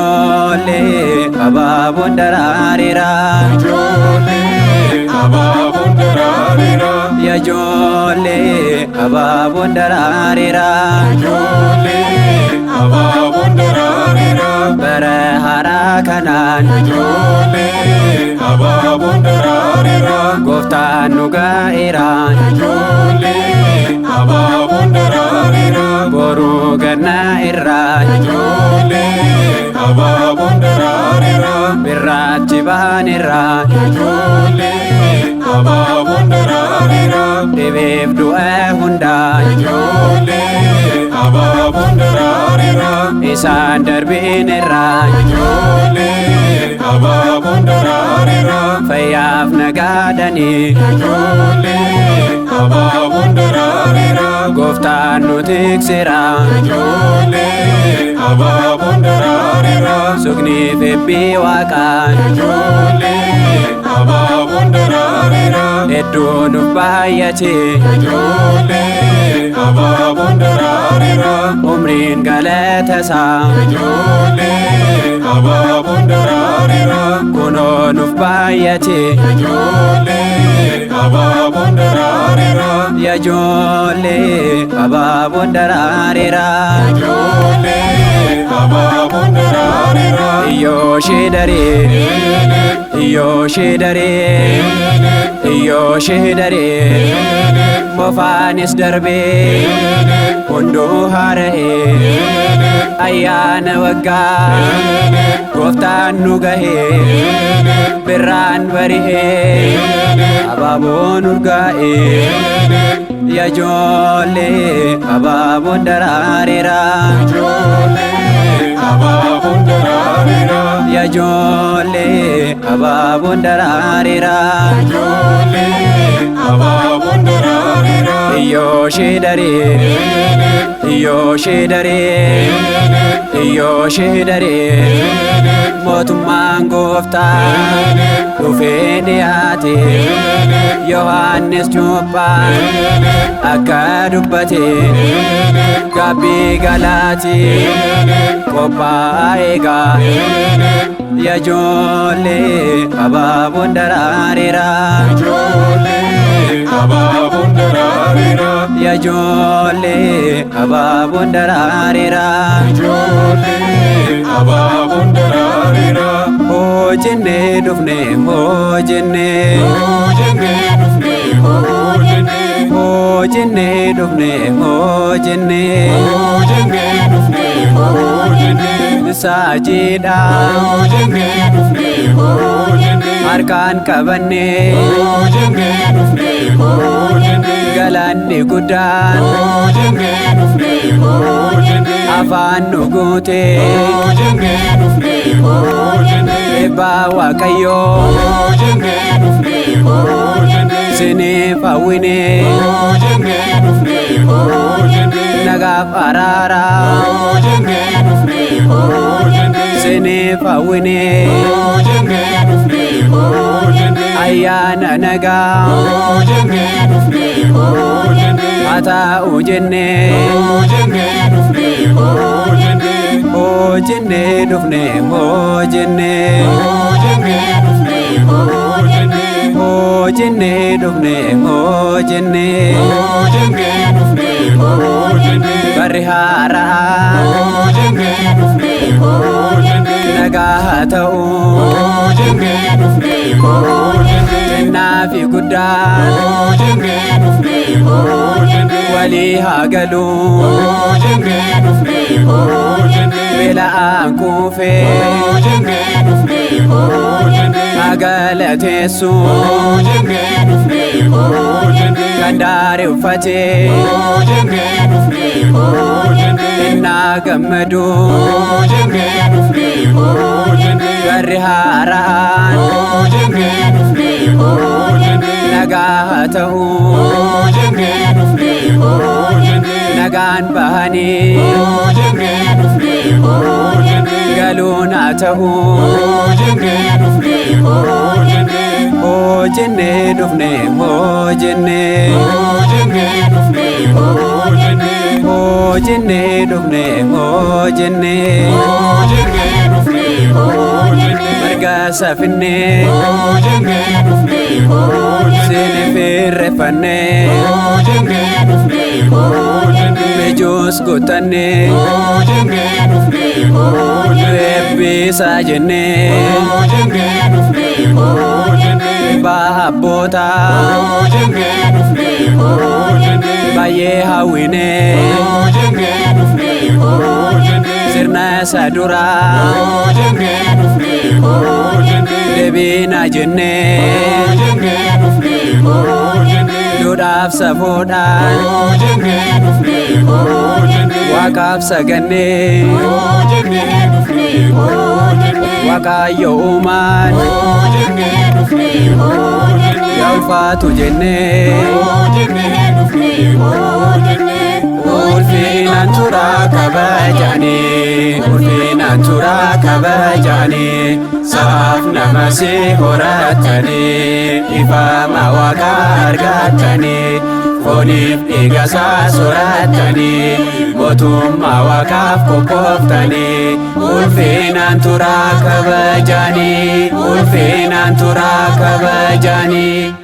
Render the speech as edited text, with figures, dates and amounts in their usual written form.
Ijoollee abaaboon daraareera. Ijoollee abaaboon daraareera. Ijoollee abaaboon daraareera. Ijoollee abaaboon daraareera. Bara haaraa kanaan Ijoollee abaaboon daraareera. Gooftaan nu gaa'eera. Ijoollee abaaboon daraareera. Boruu gannaa irraa Ijoollee abaaboon daraareera. Birraatti baaneerra. Ijoollee abaaboon daraareera. Dhibeef du'a hundaa Ijoollee abaaboon daraareera. Isaan darbineerra. Ijoollee abaaboon daraareera. Fayyaaf nagaadhanii Ijoollee abaaboon daraareera. Gooftaan nu tikseera. Ijoollee abaaboon daraareera. Sukniif eebbii waaqaan Ijoollee abaaboon daraareera. Hedduu nuuf baay'ate. Ijoollee abaaboon daraareera. Umriin galatasaa Ijoollee abaaboon daraareera. Kunoo nuuf baay'ate. Ijoollee abaaboon daraareera. Ijoollee abaaboon daraareera. Ijoollee abaaboon daraareera. Iyyooshee daree, iyyooshee daree, iyyooshee daree, mofaanis darbee hunduu haara'ee ayyaana waggaa gooftaan nu gahee birraan bari'ee abaaboon urgaa'ee. Ijoollee abaaboon daraareera. Ijoollee abaaboon daraareera. Ijoollee abaaboon daraareera. Ijoollee abaaboon daraareera. Iyyooshee daree, iyyooshee daree, iyyooshee daree, mootummaan gooftaa dhufee dhiyaate. Yohaannis cuuphaan akka dubbate gaabbii galaati qophaa'aa eegaa. Ijoollee abaaboon daraareera. Ijoollee abaaboon daraareera. Ijoollee abaaboon daraareera. Ijoollee abaaboon daraareera. Hojjennee dhufne hojjennee. Hojjennee dhufnee hojjennee. Hojjennee dhufne hojjennee. Hojjennee dhufnee hojjennee. Saajiidha Hojjennee dhufnee hojjennee. Harkaan qabannee Hojjennee dhufnee hojjennee. Galanni guddaan Hojjennee dhufnee hojjennee. Afaan nu guutee Hojjennee dhufnee hojjennee. Eebbaa Waaqayyoo Hojjennee dhufnee hojjennee. Siniif hawwinee Hojjennee dhufnee hojjennee. Nagaaf araaraa Hojjennee dhufnee hojjennee. Siniif hawwinee Hojjennee dhufnee hojjennee. Ayyaana nagaa Hojjennee dhufnee hojjennee. Haa ta'u jennee Hojjennee dhufnee hojjennee. Hojjennee dhufnee hojjennee. Hojjennee dhufnee hojjennee. Hojjennee dhufnee hojjennee. Hojjennee dhufnee hojjennee. Barri haaraa Hojjennee dhufnee hojjennee. Nagaa haa ta'u Hojjennee dhufnee hojjennee. Xinnaa fi guddaa Hojjennee dhufnee hojjennee. Walii haa galu Hojjennee dhufnee hojjennee. Beela'aan kuufee Hojjennee dhufnee hojjennee. Haa galateessu Hojjennee dhufnee hojjennee. Kan daaree uffatee Hojjennee dhufnee hojjennee. Innaa gammadu Hojjennee dhufnee hojjennee. Barri haaraan Hojjennee dhufnee hojjennee. Nagaa haa ta'u Hojjennee dhufnee hojjennee. Nagaan bahanii Hoo jennee dhufnee hoo jennee. Galuun haa ta'u. Hoo jennee dhufnee hoo jennee. Hoo jennee dhufne hoo jennee. Hoo jennee dhufnee hoo jennee. Hoo jennee dhufne hoo jennee. Hoo jennee dhufnee hoo jennee. Marga safinnee Hoo jennee dhufnee hoo jennee. Sini firreeffannee Hoo jennee dhufnee hoo jennee. Bijuus guuttannee Hoo jennee dhufnee hoo jennee. Eebbisaa jennee Hoo jennee dhufnee hoo jennee. Baha abbootaa Hoo jennee dhufnee hoo jennee. Baay'ee hawwinee Hoo jennee dhufnee hoo jennee. Sirna isa duraa Hoo jennee dhufnee hoo jennee. Deebiina jennee Hoo jennee dhufnee hoo jennee. Duudhaaf safuudhaan Hoo jennee dhufnee hoo jennee. Waaqaaf sagannee Hoo jennee dhufnee hoo jennee. Waaqayyo uumaan Hoo jennee dhufnee hoo jennee. Yaa ulfaatu jennee Hoo jennee dhufnee hoo jennee. Ulfinaan turaa kabajanii Ulfinaan turaa kabajanii Saaf nama si horatanii Ifama waaqa argatanii Fooniif dhiiga isaa soratanii Mootummaa waaqaaf qophooftanii Ulfinaan turaa kabajanii Ulfinaan turaa kabajanii.